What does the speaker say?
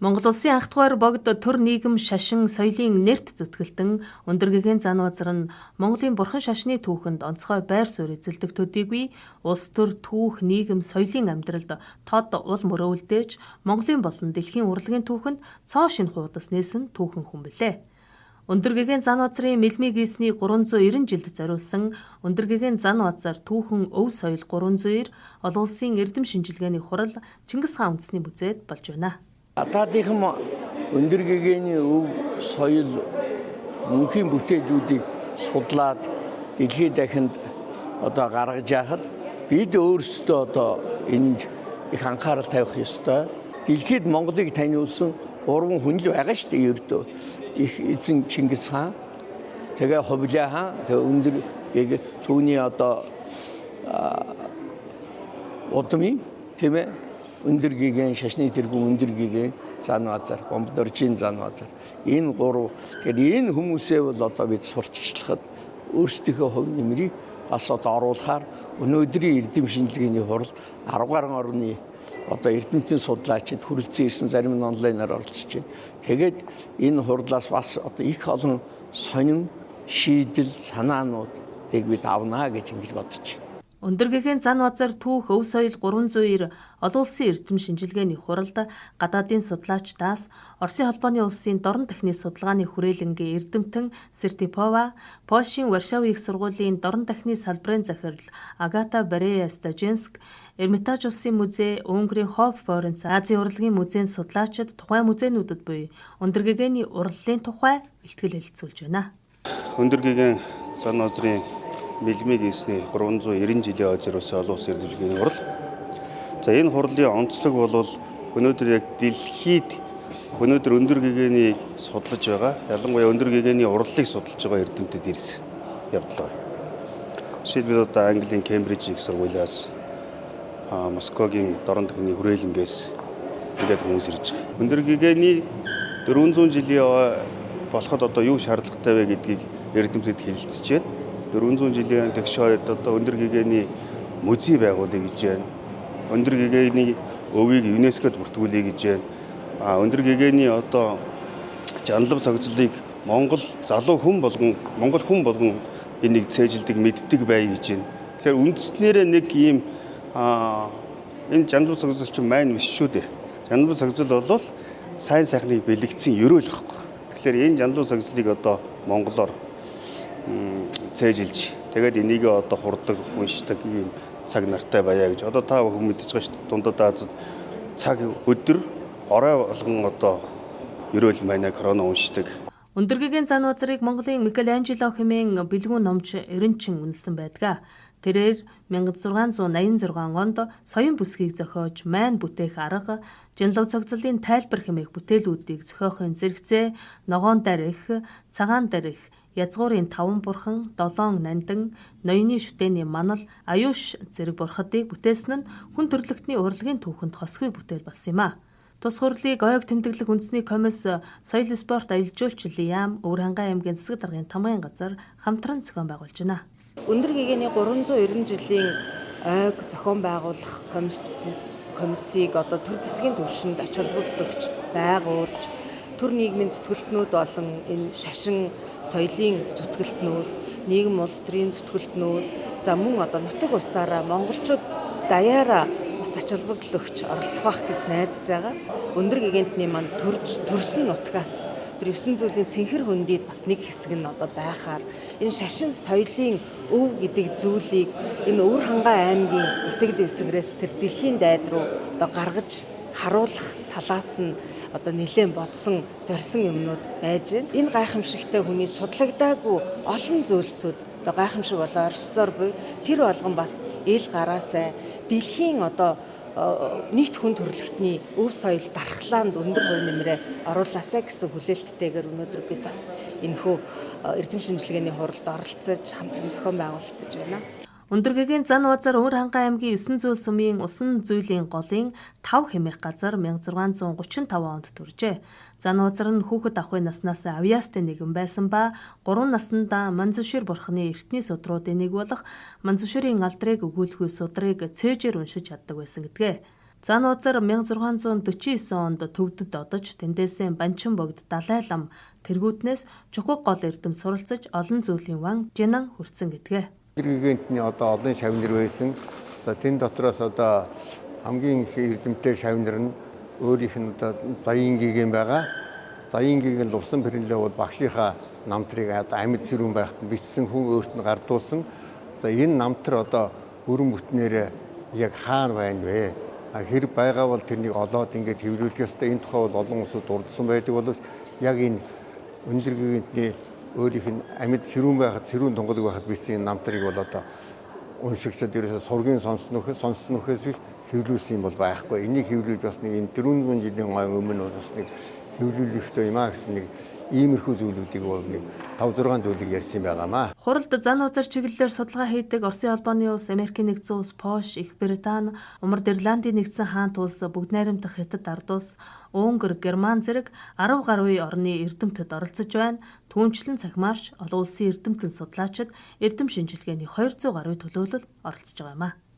Монгол улсын анхдугаар богд төр нийгэм шашин соёлын нэрт зүтгэлтэн өндөр гэгээн зан базар нь Монголын бурхан шашны түүхэнд онцгой байр суурь эзэлдэг төдийгүй улс төр түүх нийгэм соёлын амьдралд тод ул мөрөөлдөж Монголын болон дэлхийн урлагийн түүхэнд цоо шинэ хуудас нээсэн түүхэн хүн билээ. Өндөр гэгээн зан базрын мэлмий гисний 390 жилд зориулсан өндөр гэгээн зан базар түүхэн өв соёл 390 олон улсын эрдэм шинжилгээний хурал Чингис хаан үндэсний музейд болж байна. Гадаадынхан өндөр гэгээний өв соёл мөнхийн бүтээлүүдийг судлаад дэлхийд дахинд одоо гаргаж яхад бид өөрсдөө одоо энд их анхаарал тавих ёстой. Дэлхийд Монголыг таниулсан гурван хүн л байгаа шүү дээ ердөө. Их эзэн Чингис хаан, тэгээ Хубилай хаан, тэгээ өндөр гэгээ түүний одоо удмын тийм ээ өндөр гэгээн шашны тэргүүн өндөр гэгээн зан базар, Гомбодоржийн зан базар. Энэ гурав тэгэхээр энэ хүмүүсээ бол одоо бид сурч ичлэхэд өөрсдийнхөө хувь нэмрийг бас одоо оруулахаар өнөөдрийн эрдэм шинжилгээний хурал 10 гаруй орны одоо эрдэмтэн судлаачид хүрэлцэн ирсэн, зарим нь онлайнаар оролцож байна. Тэгээд энэ хурлаас бас одоо их олон сонин шийдэл санаануудыг бид авнаа гэж ингэж бодож байна. Өндөр гэгээн зан базар түүх өв соёл 390 олон улсын эрдэм шинжилгээний хуралд гадаадын судлаачдаас Оросын холбооны улсын дорн дахны судалгааны хүрээлэнгийн эрдэмтэн Сертипова, Польшийн Варшавын их сургуулийн дорн дахны салбарын захирал Агата Барея Стаженск, Эрмитаж улсын музей, Унгарын Хоф Флоренц Азийн урлагийн музейн судлаачид тухайн музейнүүдэд буй өндөр гэгээний урлалын тухай илтгэл хэлэлцүүлж байна. Өндөр гэгээн зан базрын мэлмий гисний 390 жилийн зориулсан олон улсын эрдэм шинжилгээний хурал. За энэ хурлын онцлог бол өнөөдөр яг дэлхийд өнөөдөр өндөр гэгээнийг судлаж байгаа, ялангуяа өндөр гэгээний урлалыг судалж байгаа эрдэмтэд ирсэн явдал байна. Жишээлбэл одоо Английн Кембриж их сургуулиас, Москвагийн дорн дахны хүрээлэнгээс ингээд хүмүүс ирж байгаа. Өндөр гэгээний 400 жилийн болоход одоо юу шаардлагатай вэ гэдгийг эрдэмтэд хэлэлцэж байна. 400 жилийн тэгш хоёрд одоо өндөр гэгээний музей байгуулъя гэж байна. Өндөр гэгээний өвийг ЮНЕСКОд бүртгүүлье гэж байна. Өндөр гэгээний одоо жанлав цогцлыг Монгол залуу хүн болгон, Монгол хүн болгон энийг цээжилдэг, мэддэг бай гэж байна. Тэгэхээр үндснээрээ нэг ийм энэ жанлав цогцол чинь майн биш шүү дээ. Жанлав цогцол бол сайн сайхныг бэлэгдсэн ерөөл байхгүй. Тэгэхээр энэ жанлав цогцлыг одоо монголоор цээжилж тэгээд энийг одоо хурдаг, уншдаг ийм цаг нартай байя гэж. Одоо та бүхэн мэдэж байгаа шүү дээ. Дундад Азад цаг өдөр орой болгон одоо ерөөл майна корона уншдаг. Өндөр гэгээн зан базрыг Монголын Микеланджело хэмээн бэлгүүн номч Эренчин үнэлсэн байдаг. Тэрээр 1686 онд соён бүсгийг зохиож майн бүтээх арга, жанлав цогцлын тайлбар хэмээх бүтээлүүдийг зохиохын зэрэгцээ ногоон дарих, цагаан дарих, язгуурын таван бурхан, долоон нандин, ноёны шүтээний манал, аюуш зэрэг бурхадыг бүтээсэн нь хүн төрөлхтний урлагийн түүхэнд хосгүй бүтээл болсон юм а. Тус хурлыг ойг тэмдэглэх үндэсний комисс соёл спорт аялал жуулчлалын яам Өвөр хангай аймгийн засаг даргын тамгын газар хамтран зохион байгуулж байна. Өндөр гэгээний 390 жилийн ойг зохион байгуулах комиссийг одоо төр засгийн түвшинд ач холбогдол өгч байгуулж төр нийгмийн зүтгэлтнүүд болон энэ шашин соёлын зүтгэлтнүүд, нийгэм улс төрийн зүтгэлтнүүд, за мөн одоо нутаг усаараа монголчууд даяараа бас ач холбогдол өгч оролцох байх гэж найдаж байгаа. Өндөр гэгээнтний маань төрж төрсөн нутгаас тэр 9 зүйлийн цэнхэр хөндийд бас нэг хэсэг нь одоо байхаар энэ шашин соёлын өв гэдэг зүйлийг энэ Өвөр хангай аймгийн нутаг дэвсгэрээс тэр дэлхийн дайд руу одоо гаргаж харуулах талаас нь одоо нэлээд бодсон, зорьсон юмнууд байж байна. Энэ гайхамшигтай хүний судлагдаагүй олон зүйлсүүд одоо гайхамшиг болоо оршсоор буй тэр болгон бас ил гараасай дэлхийн одоо нийт хүн төрөлхтний өв соёл дархлаанд өндөр хувь нэмрээ оруулаасай гэсэн хүлээлттэйгээр өнөөдөр бид бас энэхүү эрдэм шинжилгээний хуралд оролцож хамтран зохион байгуулалцаж байна. Өндөр гэгээн зан базар Өвөр хангай аймгийн 9 зүйл сумын усан зүйлийн голын 5 хэмээх газар 1635 онд төржээ. Зан базар нь хүүхэд ахуйн наснаас авьяастай нэгэн байсан ба 3 наснда Манзушир бурхны эртний судруудын нэг болох Манзуширын алдрыг өгүүлэхүй судрыг цээжээр уншиж чаддаг байсан гэдгээ. Занвазар 1649 онд төвдөд одож, тэндээсээ Банчин богд Далай лам тэргүүднээс Чухаг гол эрдэм суралцаж олон зүйлийн ван Жинан хүрсэн гэдгээ. Тэр гигантны одоо олон шавнар байсан. За тэн дотроос одоо хамгийн их эрдэмтэй шавнар нь өөрийнх нь одоо Заян гигэн байгаа. Заян гигэн Лувсан Пэрэнлээ бол багшийнхаа намтрыг одоо амьд сэрүүн байхад бичсэн хүн өөрт нь гардуулсан. За энэ намтар одоо бүрэн бүтнээрээ яг хаана байна вэ? Хэрэг байгаа бол тэрнийг олоод ингээд хэвлүүлэх ёстой. Энэ тухай бол олон улсууд дурдсан байдаг боловч яг энэ өндөр гигантны өөрийнх нь амьд сэрүүн байхад, сэрүүн тунгалаг байхад бичсэн энэ намтрыг бол одоо уншигчид ерөөсөө сургийн сонсснохээс биш хэвлүүлсэн юм бол байхгүй. Энийг хэвлүүлж бас нэг энэ 400 жилийн өмнө бол бас нэг хэвлүүлэх ёстой юм а гэсэн нэг иймэрхүү зүйлүүдийг бол нэг 5 6 зүйлийг ярьсан байгаамаа. Хуралд Занвазар чиглэлээр судалгаа хийдэг Оросын холбооны улс, Америкийн нэгдсэн улс, Польш, Их Британи, Умард Ирландын нэгдсэн хаант улс, Бүгд найрамдах Хятад ард улс, Унгар, Герман зэрэг 10 гаруй орны эрдэмтэд оролцож байна. Түүнчлэн цахимаарч олон улсын эрдэмтэн судлаачид эрдэм шинжилгээний 200 гаруй төлөөлөл оролцож байгаа юм а.